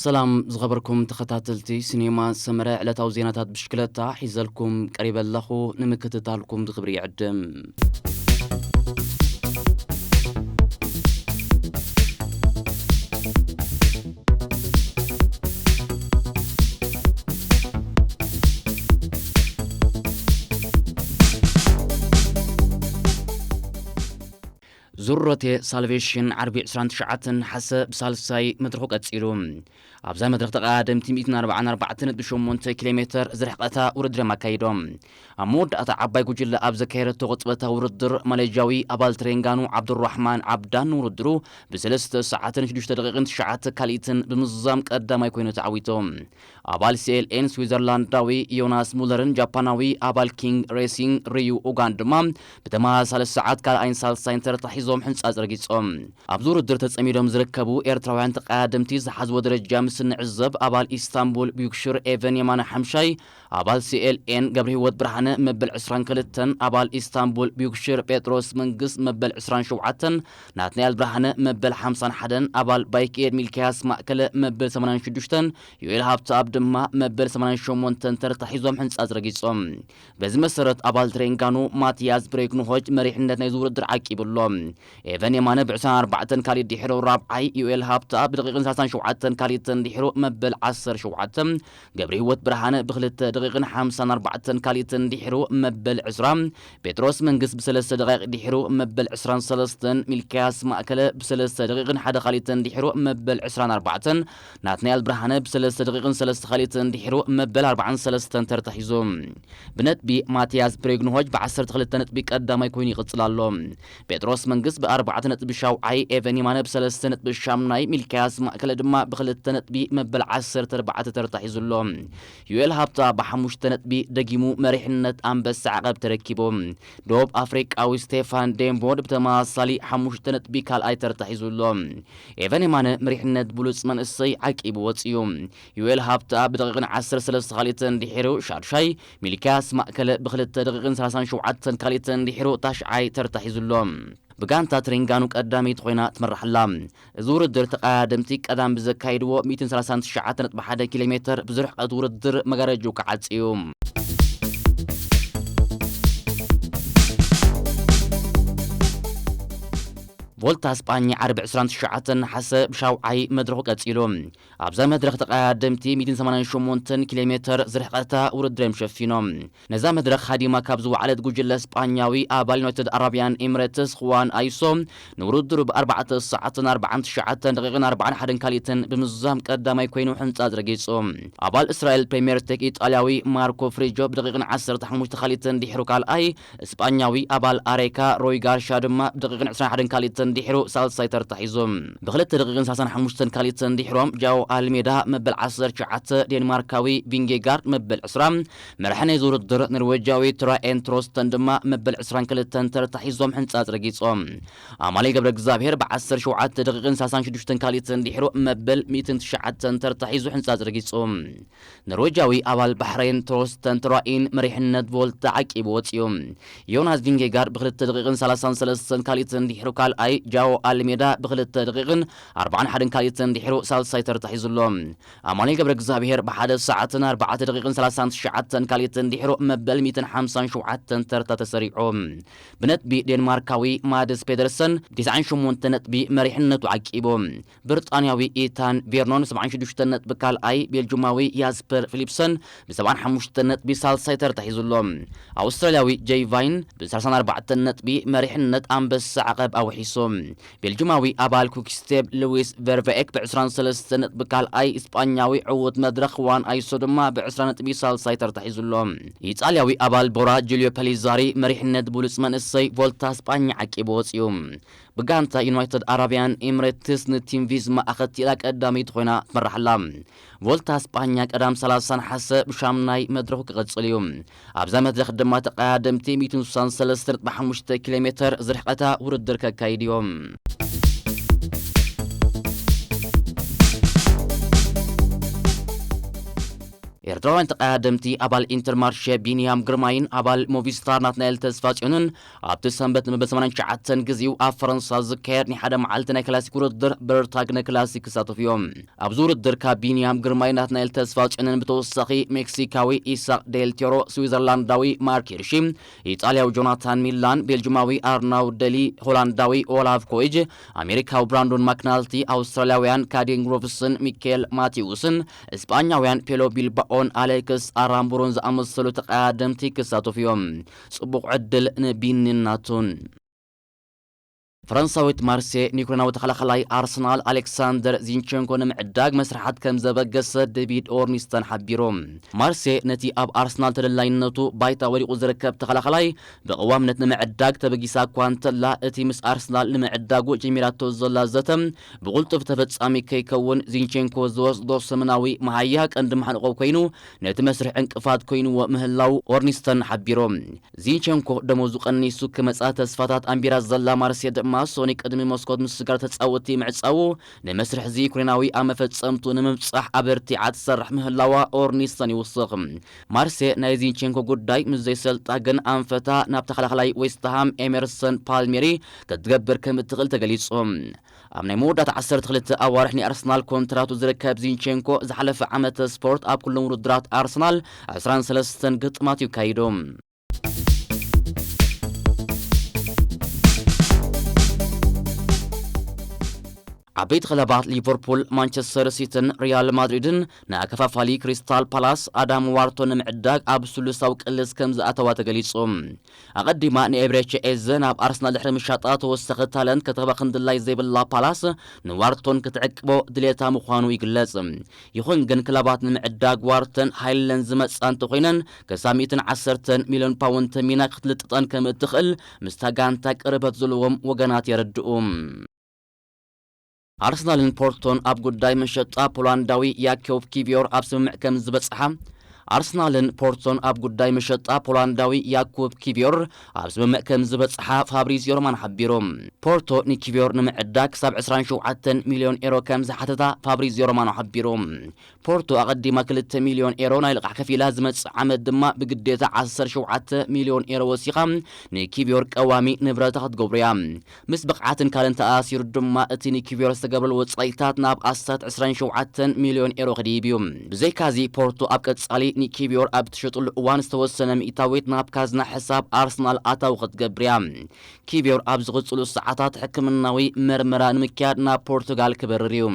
ሰላም ዝኸበርኩም ተኸታተልቲ ሲኔማ ሰመረ፣ ዕለታዊ ዜናታት ብሽክለታ ሒዘልኩም ቀሪበ ኣለኹ። ንምክትታልኩም ብኽብሪ ይዕድም። ዙር ሮቴ ሳልቬሽን ዓርቢ ዕስራን ትሽዓተን ነሓሰ ብሳልሳይ መድረኹ ቀጺሉ። ኣብዛ መድረኽ ተቐዳደምቲ ሚእትን ኣርባዓን ኣርባዕተን ነጥቢ ሸሞንተ ኪሎ ሜተር ዝርሕቐታ ውድድር እዮም ኣካይዶም። ኣብ መወዳእታ ዓባይ ጉጅለ ኣብ ዘካየደቶ ቅጽበታዊ ውድድር፣ ማሌዥያዊ ኣባል ትሬንጋኑ ዓብዱራሕማን ዓብዳን ንውድድሩ ብሰለስተ ሰዓትን ሽዱሽተ ደቂቕን ትሽዓተ ካልኢትን ብምዝዛም ቀዳማይ ኮይኑ ተዓዊቱ። ኣባል ሲ ኤል ኤን ስዊዘርላንዳዊ ዮናስ ሙለርን ጃፓናዊ ኣባል ኪንግ ሬሲንግ ሪዩ ኡጋን ድማ ብተመሳሳሊ ሰዓት ካልኣይን ሳልሳይን ተረታ ሒዞም ሕንጻጽ ረጊጾም። ኣብዚ ውድድር ተጸሚዶም ዝርከቡ ኤርትራውያን ተቐዳደምቲ ዝሓዝዎ ደረጃ ምስ እንዕዘብ፣ ኣባል ኢስታንቡል ቢዩክሽር ኤቨን የማነ ሓምሻይ፣ ኣባል ሲ ኤል ኤን ገብረ ህይወት ብርሃነ መበል ዕስራን ክልተን፣ ኣባል ኢስታንቡል ቢዩክሽር ጴጥሮስ መንግስት መበል ዕስራን ሸውዓተን፣ ናትናኤል ብርሃነ መበል ሓምሳን ሓደን፣ ኣባል ባይክኤድ ሚልክያስ ማእከለ መበል ሰማንያን ሽዱሽተን፣ ዮኤል ሃብተኣብ ድማ መበል ሰማንያን ሸሞንተን ተረታ ሒዞም ሕንጻጽ ረጊጾም። በዚ መሰረት ኣባል ትሬንጋኑ ማትያስ ብሬግንሆጅ መሪሕነት ናይዚ ውድድር ዓቂቡ ኣሎ። ኤቨን የማነ ብዕስራን ኣርባዕተን ካልኢት ድሒሩ ራብዓይ፣ ዮኤል ሃብተኣብ ብደቂቕን ሰላሳን ሸውዓተን ካልኢትን ድሒሩ መበል ዓሰርተ ሸውዓተ፣ ገብረ ህይወት ብርሃነ ብክልተ ደቂቕን ሓምሳን ኣርባዕተን ካልኢትን ድሒሩ መበል ዕስራ፣ ጴጥሮስ መንግስት ብሰለስተ ደቂቕ ድሒሩ መበል ዕስራን ሰለስተን፣ ሚልክያስ ማእከለ ብሰለስተ ደቂቕን ሓደ ካልኢትን ድሒሩ መበል ዕስራን ኣርባዕተን፣ ናትናኤል ብርሃነ ብሰለስተ ደቂቕን ሰለስተ ካልኢትን ድሒሩ መበል ኣርባዓን ሰለስተን ተርታ ሒዙ። ብነጥቢ ማትያስ ብሬግንሆጅ ብዓሰርተ ክልተ ነጥቢ ቀዳማይ ኮይኑ ይቕጽል ኣሎ። ጴጥሮስ መንግስት ብኣርባዕተ ነጥቢ ሻውዓይ፣ ኤቨን የማነ ብሰለስተ ነጥቢ ሻምናይ፣ ሚልክያስ ማእከለ ድማ ብክልተ ነጥቢ መበል ዓሰርተ ኣርባዕተ ተርታ ሒዙ ኣሎ። ዩኤል ሃብታ ብሓሙሽተ ነጥቢ ደጊሙ መሪሕነት ኣንበሳ ዓቐብ ተረኪቡ። ደቡብ ኣፍሪቃዊ ስቴፋን ዴምቦድ ብተመሳሳሊ ሓሙሽተ ነጥቢ ካልኣይ ተርታ ሒዙ ኣሎ። ኤቨን የማነ መሪሕነት ብሉጽ መንእሰይ ዓቂቡ ወጺኡ። ዩኤል ሃብታ ብደቂቕን ዓሰርተ ሰለስተ ካልኢትን ድሒሩ ሻድሻይ፣ ሚልክያስ ማእከለ ብክልተ ደቂቕን ሰላሳን ሸውዓተን ካልኢትን ድሒሩ ታሽዓይ ተርታ ሒዙ ኣሎ። ብጋንታ ትሪንጋኑ ቀዳመይቲ ኮይና ትመርሕ ኣላ። እዚ ውድድር ተቐዳደምቲ ቀዳም ብዘካይድዎ ሚእትን ሰላሳን ትሽዓተ ነጥቢ ሓደ ኪሎ ሜተር ብዝርሕቀት ውድድር መጋረጅኡ ክዓጽ እዩ። ቮልታ ስጳኛ ዓርቢ ዕስራን ትሽዓተን ነሓሰ ብሻውዓይ መድረኹ ቀጺሉ። ኣብዛ መድረኽ ተቐዳደምቲ ሚእትን ሰማንያን ሸሞንተን ኪሎ ሜተር ዝርሕቐታ ውድድር እዮም ሸፊኖም። ነዛ መድረኽ ሃዲማ ካብ ዝወዓለት ጉጅለ ስጳኛዊ ኣባል ዩናይትድ ኣረብያን ኤምሬትስ፣ ኹዋን ኣይሶ፣ ንውድድሩ ብኣርባዕተ ሰዓትን ኣርባዓን ትሽዓተን ደቂቕን ኣርባዓን ሓደን ካልኢትን ብምዝዛም ቀዳማይ ኮይኑ ሕንጻጽ ረጊጹ። ኣባል እስራኤል ፕሪምየር ቴክ ኢጣልያዊ ማርኮ ፍሪጆ ብደቂቕን ዓሰርተ ሓሙሽተ ካልኢትን ድሒሩ ካልኣይ፣ ስጳኛዊ ኣባል ኣሬካ ሮይ ጋርሻ ድማ ብደቂቕን ዕስራን ሓደን ካልኢትን ድሒሩ ሳልሳይ ተርታ ሒዙ። ብክልተ ደቂቕን ሰላሳን ሓሙሽተን ካልኢትን ድሒሮም ጃኦ ኣልሜዳ መበል ዓሰርተ ትሽዓተ፣ ዴንማርካዊ ቪንጌጋርድ መበል ዕስራ፣ መራሒ ናይዚ ውድድር ኖርዌጃዊ ትራኤን ትሮስተን ድማ መበል ዕስራን ክልተን ተርታ ሒዞም ሕንጻጽ ረጊጾም። ኣማኑኤል ገብረ እግዚኣብሔር ብዓሰርተ ሸውዓተ ደቂቕን ሰላሳን ሽዱሽተን ካልኢትን ድሒሩ መበል ሚእትን ትሽዓተን ተርታ ሒዙ ሕንጻጽ ረጊጹ። ኖርዌጃዊ ኣባል ባሕሬን ትሮስተን ትራኢን መሪሕነት ቮልታ ዓቂቡ ወጺኡ። ዮናስ ቪንጌጋርድ ብክልተ ደቂቕን ሰላሳን ሰለስተን ካልኢትን ድሒሩ ካልኣይ፣ ጃኦ ኣልሜዳ ብክልተ ደቂቕን ኣርባዓን ሓደን ካልኢትን ድሒሩ ሳልሳይ ተርታ ሒዙ ኣሎ። ኣማኑኤል ገብረ እግዚኣብሔር ብሓደ ሰዓትን ኣርባዕተ ደቂቕን ሰላሳን ትሽዓተን ካልኢትን ድሒሩ መበል ሚእትን ሓምሳን ሸውዓተን ተርታ ተሰሪዑ። ብነጥቢ ዴንማርካዊ ማድስ ፔደርሰን ብተስዓን ሸሞንተ ነጥቢ መሪሕነቱ ዓቂቡ። ብሪጣንያዊ ኢታን ቬርኖን ሰብዓን ሽዱሽተን ነጥቢ ካልኣይ፣ ቤልጁማዊ ያስፐር ፊሊፕሰን ብሰብዓን ሓሙሽተን ነጥቢ ሳልሳይ ተርታ ሒዙ ኣሎ። ኣውስትራልያዊ ጀይ ቫይን ብሰላሳን ኣርባዕተን ነጥቢ መሪሕነት ኣንበሳ ዓቐብ ኣውሒሱ። ቤልጁማዊ ኣባል ኩክስቴፕ ሉዊስ ቨርቨኤክ ብዕስራን ሰለስተን ነጥቢ ካልኣይ፣ ስጳኛዊ ዕዉት መድረኽ ዋን ኣይሶ ድማ ብዕስራ ነጥቢ ሳልሳይ ተርታ ሒዙ ኣሎ። ኢጣልያዊ ኣባል ቦራ ጁልዮ ፐሊዛሪ መሪሕነት ብሉጽ መንእሰይ ቮልታ ስጳኛ ዓቂቡ ወጺኡ። ብጋንታ ዩናይትድ ኣረብያን ኤምሬትስ ንቲም ቪዝማ ኣኸቲላ ቀዳመይቲ ኮይና ትመርሕ ኣላ። ቮልታ ስጳኛ ቀዳም ሰላሳ ነሓሰ ብሻምናይ መድረኹ ክቕጽል እዩ። ኣብዛ መድረኽ ድማ ተቐዳደምቲ ሚእትን ስሳን ሰለስተ ነጥቢ ሓሙሽተ ኪሎ ሜተር ዝርሕቐታ ውድድር ከካይድ እዮም። ኤርትራውያን ተቐዳደምቲ ኣባል ኢንተርማርሼ ቢንያም ግርማይን ኣባል ሞቪስታር ናትናኤል ተስፋጽዮንን ኣብቲ ሰንበት መበል ሰማንያን ትሽዓተን ግዜኡ ኣብ ፈረንሳ ዝካየድ ናይ ሓደ መዓልቲ ናይ ክላሲክ ውድድር በርታግነ ክላሲክ ክሳተፉ እዮም። ኣብዚ ውድድር ካብ ቢንያም ግርማይ ናትናኤል ተስፋጽዮንን ብተወሳኺ ሜክሲካዊ ኢሳቅ ዴል ቴሮ፣ ስዊዘርላንዳዊ ማርክ ሂርሺ፣ ኢጣልያዊ ጆናታን ሚላን፣ ቤልጅማዊ ኣርናው ደሊ፣ ሆላንዳዊ ኦላፍ ኮይጅ፣ ኣሜሪካዊ ብራንዶን ማክናልቲ፣ ኣውስትራልያውያን ካዲን ግሮቭስን ሚኬል ማቲውስን፣ እስጳኛውያን ፔሎ ቢልባኦን ኣሌክስ ኣራምቡሩን ዝኣመሰሉ ተቐዳደምቲ ክሳተፉ እዮም። ጽቡቕ ዕድል ንቢኒን ናቱን። ፈረንሳዊት ማርሴ ንዩክሬናዊ ተኸላኸላይ ኣርሰናል ኣሌክሳንደር ዚንቸንኮ ንምዕዳግ መስርሓት ከም ዘበገሰ ዴቪድ ኦርኒስተን ሓቢሩ። ማርሴ ነቲ ኣብ ኣርሰናል ተደላይነቱ ባይታ ወዲቑ ዝርከብ ተኸላኸላይ ብቕዋምነት ንምዕዳግ ተበጊሳ እኳ እንተላ፣ እቲ ምስ ኣርሰናል ንምዕዳጉ ጀሚራቶ ዘላ ዘተ ብቕልጡፍ ተፈጻሚ ከይከውን ዚንቸንኮ ዝወስዶ ሰሙናዊ መሃያ ቀንዲ ማሕንቆ ኮይኑ ነቲ መስርሕ ዕንቅፋት ኮይንዎ ምህላው ኦርኒስተን ሓቢሩ። ዚንቸንኮ ደሞዙ ቀኒሱ ክመጻ ተስፋታት ኣንቢራ ዘላ ማርሴ ድማ ሶኒ ቅድሚ መስኮት ምስጋር ተጻወትቲ ምዕጻዉ ንመስርሕ እዚ ዩክሬናዊ ኣብ መፈጸምቱ ንምብጻሕ ኣበርቲዓ ትሰርሕ ምህላዋ ኦርኒስተን ይውስኽ። ማርሴ ናይ ዚንቸንኮ ጉዳይ ምስ ዘይሰልጣ ግን ኣንፈታ ናብ ተኸላኸላይ ዌስትሃም ኤመርሰን ፓልሜሪ ክትገብር ከም እትኽእል ተገሊጹ። ኣብ ናይ መወዳእታ ዓሰርተ ክልተ ኣዋርሕ ናይ ኣርሰናል ኮንትራቱ ዝርከብ ዚንቸንኮ ዝሓለፈ ዓመተ ስፖርት ኣብ ኩሎም ውድድራት ኣርሰናል ዕስራን ሰለስተን ግጥማት እዩ ካይዱ። ዓበይቲ ክለባት ሊቨርፑል፣ ማንቸስተር ሲቲን ሪያል ማድሪድን ንኣከፋፋሊ ክሪስታል ፓላስ ኣዳም ዋርቶን ንምዕዳግ ኣብ ስሉሳዊ ቅልስ ከም ዝኣተዋ ተገሊጹ። ኣቐዲማ ንኤብሬቺ ኤዘ ናብ ኣርሰናል ድሕሪ ምሻጣ ተወሳኺ ታለንት ከተባኽን ድላይ ዘይብላ ፓላስ ንዋርቶን ክትዕቅቦ ድሌታ ምዃኑ ይግለጽ። ይኹን ግን ክለባት ንምዕዳግ ዋርተን ሃይለን ዝመጻ እንተኾይነን ክሳብ ሚእትን ዓሰርተን ሚልዮን ፓውንድ ተሚና ክትልጥጠን ከም እትኽእል ምስታ ጋንታ ቅርበት ዘለዎም ወገናት የረድኡ። ኣርሰናልን ፖርቶን ኣብ ጉዳይ መሸጣ ፖላንዳዊ ያኮብ ኪቪዮር ኣብ ስምምዕ ከም ዝበጽሓ ኣርሰናልን ፖርቶን ኣብ ጉዳይ መሸጣ ፖላንዳዊ ያኮብ ኪቪዮር ኣብ ስምምዕ ከም ዝበጽሓ ፋብሪዚዮ ሮማኖ ሓቢሩ። ፖርቶ ንኪቪዮር ንምዕዳግ ክሳብ ዕስራን ሸውዓተን ሚልዮን ኤሮ ከም ዝሓተታ ፋብሪዚዮ ሮማኖ ሓቢሩ። ፖርቶ ኣቐዲማ ክልተ ሚልዮን ኤሮ ናይ ልቓሕ ከፊላ፣ ዝመጽእ ዓመት ድማ ብግዴታ ዓሰርተ ሸውዓተ ሚልዮን ኤሮ ወሲኻ ንኪቪዮር ቀዋሚ ንብረታ ክትገብሮ እያ። ምስ ብቕዓትን ካልእን ተኣሳሲሩ ድማ እቲ ንኪቪዮር ዝተገብረሉ ወጻኢታት ናብ ኣስታት ዕስራን ሸውዓተን ሚልዮን ኤሮ ክድይብ እዩ። ብዘይካዚ ፖርቶ ኣብ ቀጻሊ ንኪቪዮር ኣብ እትሸጥሉ እዋን ዝተወሰነ ሚእታዊት ናብ ካዝና ሕሳብ ኣርሰናል ኣታዊ ክትገብር እያ። ኪቪዮር ኣብ ዝቕጽሉ ሰዓታት ሕክምናዊ መርመራ ንምክያድ ናብ ፖርቱጋል ክበርር እዩ።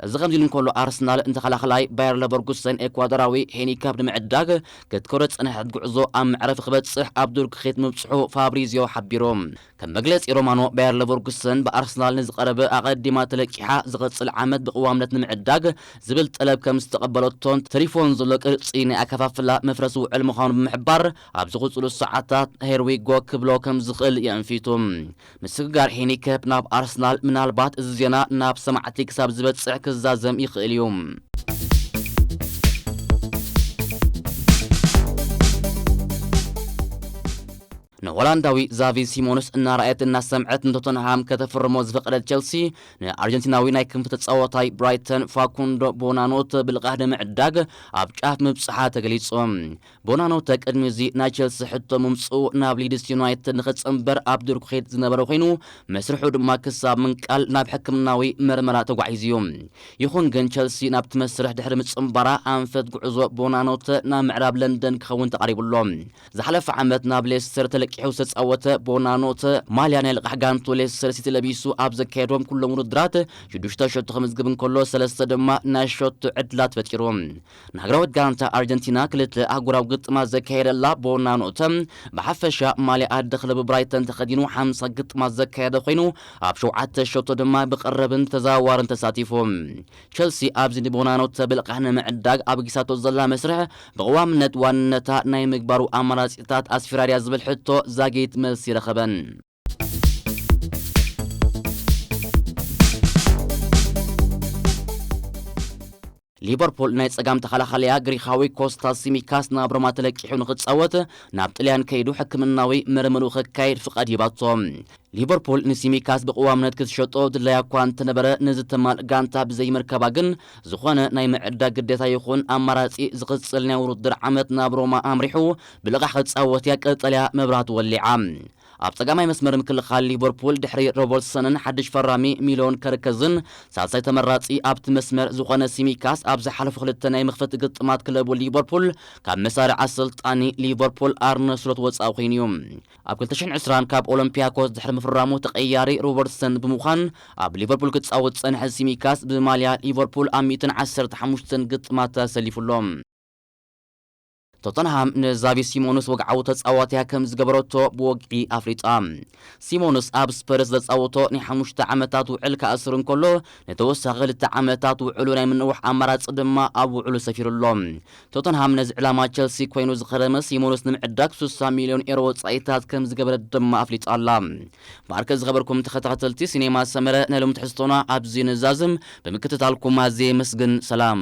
እዚ ከምዚ ኢሉ እንከሎ ኣርሰናል ንተኸላኸላይ ባየር ለቨርኩሰን ኤኳዶራዊ ሄኒካፕ ንምዕዳግ ክትከዶ ዝጸንሐት ጉዕዞ ኣብ መዕረፊ ክበጽሕ ኣብ ዱር ክኸይድ ምብጽሑ ፋብሪዚዮ ሓቢሩ። ከም መግለጺ ሮማኖ፣ ባየር ለቨርኩሰን ብኣርሰናል ንዝቐረበ ኣቐዲማ ተለቂሓ ዝቐጽል ዓመት ብቕዋምነት ንምዕዳግ ዝብል ጠለብ ከም ዝተቐበለቶን ተሪፎን ዘሎ ቅርጺ ናይ ኣከፋፍላ መፍረሲ ውዕል ምዃኑ ብምሕባር ኣብ ዝቕጽሉ ሰዓታት ሄርዊጎ ክብሎ ከም ዝኽእል የእንፊቱ። ምስግጋር ሄኒከፕ ናብ ኣርሰናል ምናልባት እዚ ዜና ናብ ሰማዕቲ ክሳብ ዝበጽሕ ክዛዘም ይኽእል እዩ። ንሆላንዳዊ ዛቪ ሲሞንስ እናረኣየት እናሰምዐት ንቶተንሃም ከተፍርሞ ዝፈቀደት ቸልሲ ንኣርጀንቲናዊ ናይ ክንፊ ተጻዋታይ ብራይተን ፋኩንዶ ቦናኖተ ብልቓሕ ንምዕዳግ ኣብ ጫፍ ምብጽሓ ተገሊጹ። ቦናኖተ ቅድሚ እዚ ናይ ቸልሲ ሕቶ ምምጽኡ ናብ ሊድስ ዩናይትድ ንኽጽንበር ኣብ ዱር ክኸይድ ዝነበረ ኮይኑ መስርሑ ድማ ክሳብ ምንቃል ናብ ሕክምናዊ መርመራ ተጓዒዙ እዩ። ይኹን ግን ቸልሲ ናብቲ መስርሕ ድሕሪ ምጽንባራ ኣንፈት ጉዕዞ ቦናኖተ ናብ ምዕራብ ለንደን ክኸውን ተቓሪቡ ኣሎ። ዝሓለፈ ዓመት ናብ ሌስተር ተለቂሑ ዝተጻወተ ቦናኖተ ማልያ ናይ ልቓሕ ጋንቱ ሌስተር ሲቲ ለቢሱ ኣብ ዘካየዶም ኩሎም ውድድራት ሽዱሽተ ሸቶ ክምዝግብ እንከሎ ሰለስተ ድማ ናይ ሸቶ ዕድላት ፈጢሩ። ንሃገራዊት ጋንታ ኣርጀንቲና ክልተ ኣህጉራዊ ግጥማት ዘካየደላ ቦናኖተ ብሓፈሻ ማልያ ኣደ ክለቡ ብራይተን ተኸዲኑ ሓምሳ ግጥማት ዘካየደ ኮይኑ ኣብ ሸውዓተ ሸቶ ድማ ብቐረብን ተዘዋዋርን ተሳቲፉ። ቸልሲ ኣብዚ ንቦናኖተ ብልቓሕ ንምዕዳግ ኣብ ጊሳቶ ዘላ መስርሕ ብቕዋምነት ዋንነታ ናይ ምግባሩ ኣማራጺታት ኣስፊራርያ ዝብል ሕቶ ዛጊት መልሲ ረኸበን። ሊቨርፑል ናይ ጸጋም ተኸላኻሊያ ግሪኻዊ ኮስታስ ሲሚካስ ናብ ሮማ ተለቂሑ ንኽጻወት ናብ ጥልያን ከይዱ ሕክምናዊ መርመሩ ክካየድ ፍቓድ ሂባቶ። ሊቨርፑል ንሲሚካስ ብቕዋምነት ክትሸጦ ድላያ እኳ እንተነበረ፣ ንዝተማል ጋንታ ብዘይምርካባ ግን ዝኾነ ናይ ምዕዳግ ግዴታ ይኹን ኣማራጺ ዝቕጽል ናይ ውድድር ዓመት ናብ ሮማ ኣምሪሑ ብልቓሕ ክጻወት እያ ቀጠልያ መብራህቲ ወሊዓ። ኣብ ጸጋማይ መስመር ምክልኻል ሊቨርፑል ድሕሪ ሮበርትሰንን ሓድሽ ፈራሚ ሚሎን ከርከዝን ሳልሳይ ተመራጺ ኣብቲ መስመር ዝኾነ ሲሚካስ ኣብ ዝሓለፉ ክልተ ናይ መኽፈቲ ግጥማት ክለቡ ሊቨርፑል ካብ መሳርዕ ኣሰልጣኒ ሊቨርፑል ኣርነ ስሎት ወጻኢ ኮይኑ እዩ። ኣብ ክልተ ሽሕን ዕስራን ካብ ኦሎምፒያኮስ ድሕሪ ምፍራሙ ተቐያሪ ሮበርትሰን ብምዃን ኣብ ሊቨርፑል ክጻወት ዝጸንሐ ሲሚካስ ብማልያ ሊቨርፑል ኣብ ሚእትን ዓሰርተ ሓሙሽተን ግጥማት ተሰሊፉ ኣሎ። ቶተንሃም ንዛቪ ሲሞንስ ወግዓዊ ተጻዋትያ ከም ዝገበረቶ ብወግዒ ኣፍሊጣ። ሲሞንስ ኣብ ስፐርስ ዘጻወቶ ናይ ሓሙሽተ ዓመታት ውዕል ክኣስር እንከሎ፣ ንተወሳኺ ክልተ ዓመታት ውዕሉ ናይ ምንዋሕ ኣማራጺ ድማ ኣብ ውዕሉ ሰፊሩ ኣሎ። ቶተንሃም ነዚ ዕላማ ቸልሲ ኮይኑ ዝኸረመ ሲሞንስ ንምዕዳግ ስሳ ሚልዮን ኤሮ ወጻኢታት ከም ዝገበረ ድማ ኣፍሊጣ ኣላ። ማርከ ዝኸበርኩም ተኸታተልቲ ሲኔማ ሰመረ፣ ናይ ሎሚ ትሕዝቶና ኣብዚ ንዛዝም። ብምክትታልኩም ኣዝየ የመስግን። ሰላም።